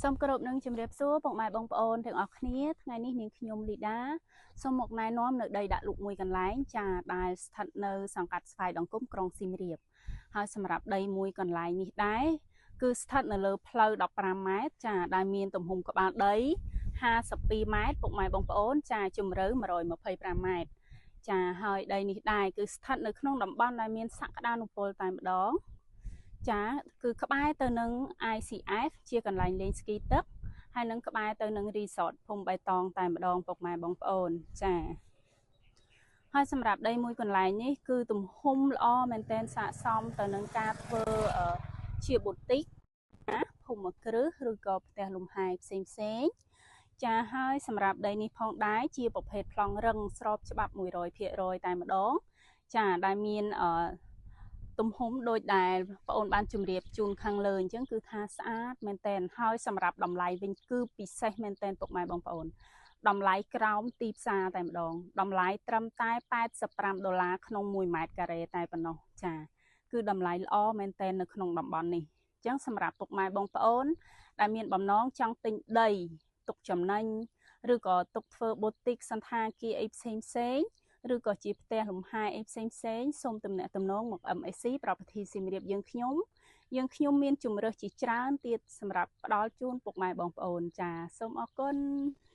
សូមគោរពនឹងជម្រាបសួរពុកម៉ែបងប្អូនទាំងអស់គ្នាថ្ងៃនេះនាងខ្ញុំលីដាសូមមកណែនាំនៅដីដាក់លុកមួយកន្លែងចាដែលស្ថិតនៅសង្កាត់ស្វាយដង្គមក្រុងសៀមរាបហើយសម្រាប់ដីមួយកន្លែងនេះដែរគឺស្ថិតនៅលើផ្លូវ15ម៉ែត្រចាដែលមានទំហំក្បាលដី52ម៉ែត្រពុកម៉ែបងប្អូនចាជម្រៅ125ម៉ែត្រចាហើយដីនេះដែរគឺស្ថិតនៅក្នុងតំបន់ដែលមានសក្តានុពលតែម្ដងចាគឺក្បែរទៅនឹង ICF ជាកន្លែងលេងស្គីទឹកហើយនឹងក្បែរទៅនឹង resort ភូមិបៃតងតែម្ដងពុកម៉ែបងប្អូនចាហើយសម្រាប់ដីមួយកន្លែងនេះគឺទំហំល្អមែនទែនស័ក្តិសមទៅនឹងការធ្វើជាប៊ូទិកណាភូមិគ្រឹះឬក៏ផ្ទះលំហែផ្សេងផ្សេងចាហើយសម្រាប់ដីនេះផងដែរជាប្រភេទប្លង់រឹងស្របច្បាប់100%តែម្ដងចាដែលមានអឺទំហំដូចដែលបងអូនបានជម្រាបជូនខាងលើអញ្ចឹងគឺថាស្អាតមែនតែនហើយសម្រាប់តម្លៃវិញគឺពិសេសមែនតែនពុកម៉ែបងប្អូនតម្លៃក្រោមទីផ្សារតែម្ដងតម្លៃត្រឹមតែ85ដុល្លារក្នុង1ម៉ែត្រការ៉េតែប៉ុណ្ណោះចាគឺតម្លៃល្អមែនតែននៅក្នុងតំបន់នេះអញ្ចឹងសម្រាប់ពុកម៉ែបងប្អូនដែលមានបំណងចង់ទិញដីទុកចំណេញឬក៏ទុកធ្វើប៊ូទិកសន្តាគារអីផ្សេងផ្សេងឬក៏ជាផ្ទះលំហែអីផ្សេងផ្សេងសូមទំនាក់ទំនងមក MSC Property សៀមរាបយើងខ្ញុំយើងខ្ញុំមានជំរើសជាច្រើនទៀតសម្រាប់ផ្ដល់ជូនពុកម៉ែបងប្អូនចាសូមអរគុណ។